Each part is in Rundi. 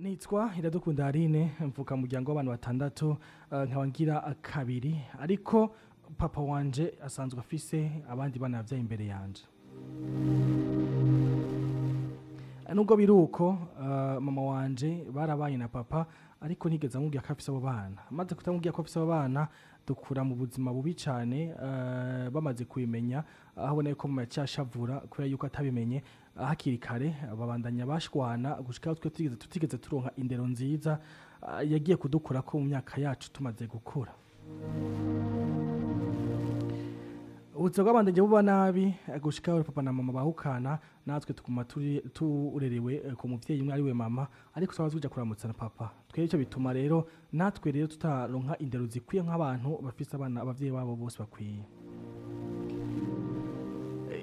Nitwa Iradukunda Aline, mvuka mu muryango w'abantu batandatu, nkaba ngira kabiri, ariko papa wanje asanzwe afise abandi bana yavyaye imbere yanje. Nubwo biri uko, mama wanje barabanye na papa, ariko ntigeze amubwira ko afise abo bana. Amaze kutamubwira ko afise abo bana, dukura mu buzima bubi cane. Bamaze kubimenya, aho ubona yuko mama yaciye ashavura kubera yuko atabimenye hakiri kare, babandanya bashwana gushika aho twe tutigeze turonka indero nziza, yagiye kudukurako mu myaka yacu tumaze gukura. Ubuzima bwabandanye buba nabi gushika aho papa na mama bahukana, natwe tuguma turerewe ku muvyeyi umwe ariwe mama, ariko twaba tuja kuramutsa na papa. Twebwe ico bituma rero natwe rero tutaronka indero zikwiye nk'abantu bafise abana abavyeyi babo bose bakwiye.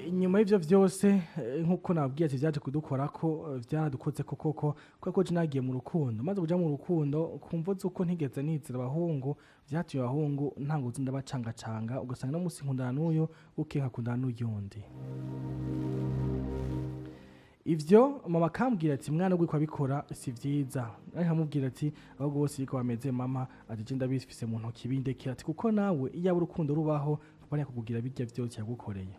Inyuma y'ivyo vyose, nkuko nababwiye ati vyaje kudukorako, vyaradukozeko koko, kubera ko je nagiye mu rukundo. Maze kuja mu rukundo, kumvo z'uko ntigeze nizera abahungu, vyatumye abahungu ntanguza ndabacangacanga, ugasanga no musi nkundana n'uyu, bukeye nkakundana n'uyundi. Ivyo mama akambwira ati mwana uguriko abikora si vyiza, ariko nkamubwira ati ahubwo bose niko bameze mama, ati je ndabifise mu ntoki bindekera, ati kuko nawe iyaba urukundo rubaho papa ntiyakukugira birya vyose yagukoreye.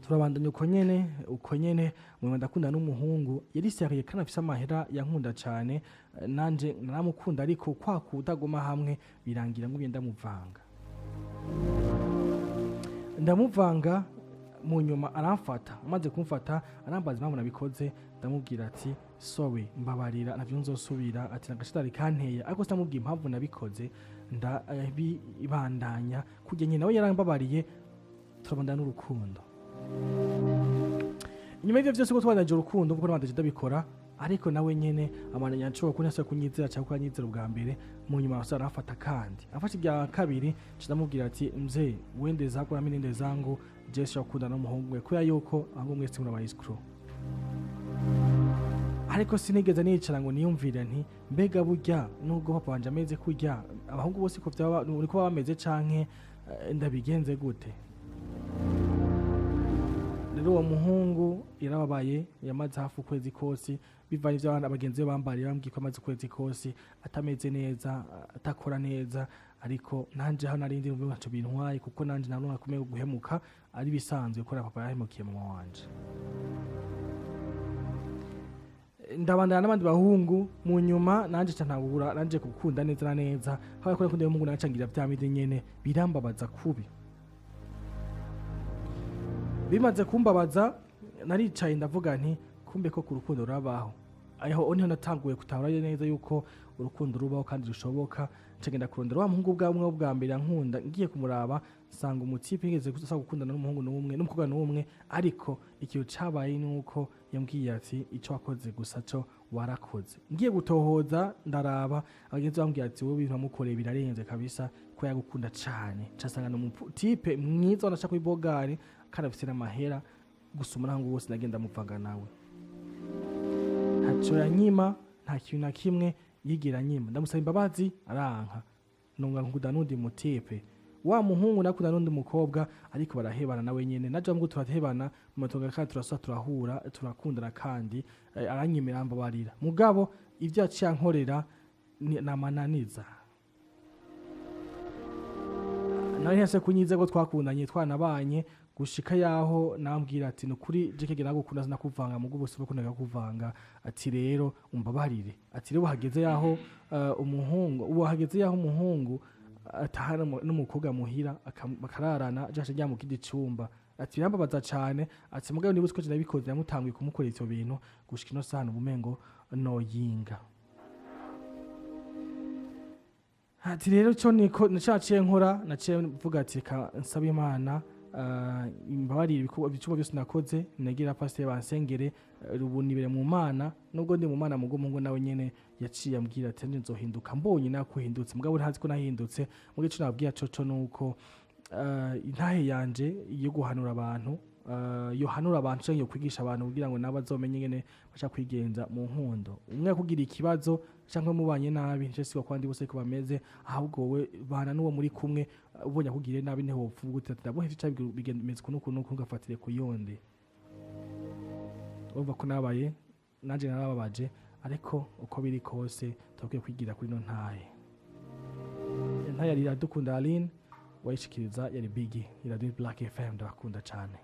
Turabandanya uko nyene, uko nyene, mama ndakunda n'umuhungu yari sérieux kandi afise amahera, yankunda cane, nanje naramukunda, ariko kwa kutaguma hamwe birangira ngumye ndamuvanga. Ndamuvanga, mu nyuma aramfata, amaze kumfata arambaza impamvu nabikoze, ndamubwira ati sorry, mbabarira, ntavyo nzosubira, ati nagashitari kanteye, ariko sinamubwiye impamvu nabikoze, ndabibandanya kujya nyine nawe yarambabariye, turabandana n'urukundo. Inyuma y'ivyo vyose ko twabandanije urukundo, kuko nabandanje ndabikora, ariko nawe nyene amandanya nshobora kuba ntashobora kunyizera canke kunyizera ubwa mbere, mu nyuma arasubira aramfata kandi. Amfashe irya kabiri, nca ndamubwira ati mzee, wende zako nami nende zangu, je sinshobora gukundana n'umuhungu we, kubera yuko ahubwo mwese muri aba escroc. Ariko sinigeze nicara ngo niyumvire nti mbega burya nubwo papa wanje ameze kurya, abahungu bose ko vyaba niko baba bameze canke ndabigenze gute? Rero uwo muhungu yarababaye, yamaze hafi ukwezi kose, bivanye ivyo abana bagenzi be bambariye, bambwiye ko amaze ukwezi kose atameze neza, atakora neza, ariko nanje hano narindi numva ntaco bintwaye, kuko nanje nta n'umwe akomeye guhemuka, ari bisanzwe ko papa yahemukiye mama wanje. Ndabandana n'abandi bahungu, mu nyuma nanje ca ntangura nanje gukunda neza na neza, habaye ko nakunda umuhungu naca ngira vya bindi nyene, birambabaza kubi. Bimaze kumbabaza, naricaye ndavuga nti kumbe ko ku rukundo rurabaho. Aho niho natanguye gutahura neza yuko urukundo rubaho kandi rushoboka. Nca ngenda kurondera wa muhungu bwa umwe bwa mbere ankunda, ngiye kumuraba nsanga umutipe yigeze gusa gukundana n'umuhungu n'umwe n'umukobwa n'umwe, ariko ikintu cabaye nuko yambwiye ati ico wakoze gusa co warakoze. Ngiye gutohoza ndaraba, abagenzi bambwiye ati wowe ibintu wamukoreye birarenze kabisa, ko yagukunda cane. Nca nsanga ni umutipe mwiza wanashaka kuri bogari kandi afise n'amahera gusuma naho bose nagenda muvanga nawe. Ntaco yanyima, nta kintu na kimwe yigira anyima. Ndamusaba imbabazi aranka. Nonga nkunda n'undi mutipe. Wa muhungu nakunda n'undi mukobwa, ariko barahebana nawe nyene. Naje ngo turahebana, mu matongo kandi turasubira turahura, turakundana kandi, aranyemera ambabarira. Mugabo ivyo yaciye ankorera namananiza. Nari ntase kunyiza ko twakundanye twanabanye gushika yaho nambwira ati nukuri je kege nagukunda sinakuvanga, mugo bose bakunda kuvanga, ati rero umbabarire, ati rero hageze yaho umuhungu, ubu hageze yaho umuhungu atahana n'umukobwa muhira bakararana, je ashajya mu kindi cumba, ati birambabaza cane, ati mugabo niba uzi ko je nabikoze namutanguye kumukorera ivyo bintu gushika ino sahani ubumengo noyinga. Ati rero ico niko naciye nkora, naciye mvuga ati reka nsabe Imana, imbabarire ibikorwa byose nakoze, negera pasteur bansengere, ubu nibere mu Mana, nubwo ndi mu Mana mugo mungu nawe nyene yaciye ambwira ati nzohinduka, mbonye nakuhindutse, mugabo ntazi ko nahindutse. Mugo ico nababwira coco nuko, intahe yanje yo guhanura abantu, yohanura abantu canke yo kwigisha abantu kugira ngo nabo bazomenye ingene baca kwigenza mu nkundo. Umwe akugira ikibazo canke mubanye nabi, nje siko kwandi bose ko bameze, ahubwo wowe bana n'uwo muri kumwe, ubonye akugiriye nabi ntiho wopfa uti ndabohevye canke bigenda bimeze uku n'uku n'uku, ntugafatire ku yonde. Urumva ko nabaye Nanjye narababaje, ariko uko biri kose turakwiye kwigira kuri no ntahe. Ntahe yari Iradukunda Aline wayishikiriza, yari Bigi, Iradiyo Black FM. Ndabakunda cyane.